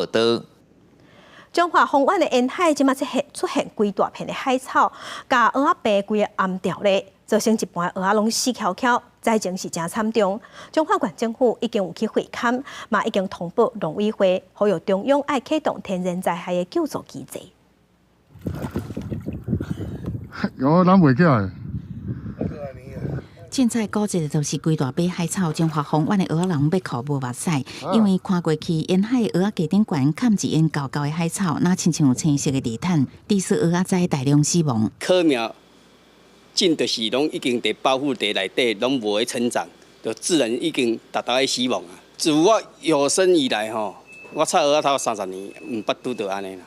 道。彰化豐原的沿海，這馬出現出現規大片的海草，共蚵仔棚規个掩牢咧，造成一半蚵仔攏死翹翹，災情是誠慘重。彰化縣政府已經有去會勘，嘛已經通報農委會，呼籲中央愛啟動天然災害的救助機制。有攬袂起來。凊彩估一下就是規大把海草，彰化豐原的蚵仔人欲哭無目屎，因為看過去沿海蚵仔墘頂懸崁一煙厚厚的海草，若親像青色的地毯，致使蚵仔仔大量死亡。蚵苗種就是攏已經佇保護地內底，攏無咧成長，就自然已經達到死亡啊。自我有生以來吼，我插蚵仔頭30年，毋捌拄著按呢啦。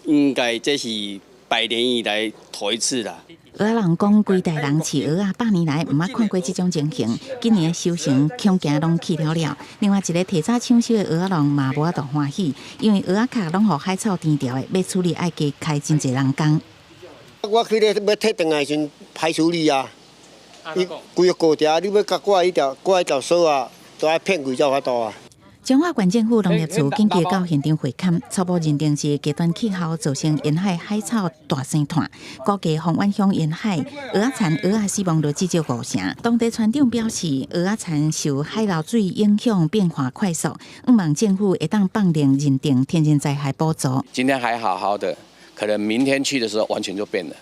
應該這是百年以來頭一次啦。蚵仔人講，規代人飼蚵仔，百年來毋捌看過這種情形。今年的收成恐驚攏去了了。另外一个提早搶收的蚵仔農嘛無法度歡喜，因為蚵仔殼攏予海草填牢的，欲處理愛加開真濟人工。我去咧欲提轉來時陣，歹處理啊！伊規个過條，你欲共掛彼條掛彼條索啊，都愛騙開才有法度啊。彰化縣政府農業處緊急到現場會勘，初步認定是極端氣候造成沿海海草大生炭，估計豐原鄉沿海蚵仔田蚵仔死亡率至少五成。當地村長表示，蚵仔田受海流水影響變化快速，向望政府會當放令認定天然災害補助。今天還好好的，可能明天去的時候完全就變了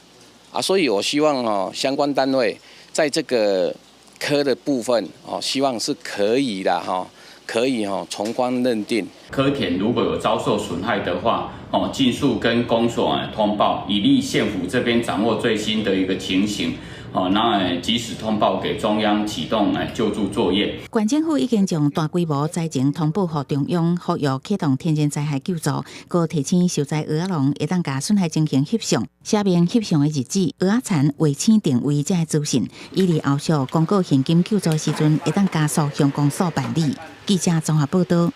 啊！所以我希望哦，相關單位在這個科的部分哦，希望是可以的哈。可以吼從寬認定。蚵田如果有遭受損害的話，哦，盡速跟公所通報，以利縣府這邊掌握最新的一個情形，哦，那及時通報給中央啟動救助作業。縣政府已經將大規模災情通報予中央，呼籲啟動天然災害救助，閣提醒受災蚵仔農會當共損害情形翕相，寫明翕相的日子、蚵仔田衛星定位這个資訊，以利後續公告現金救助時陣會當加速向公所辦理。記者綜合報道。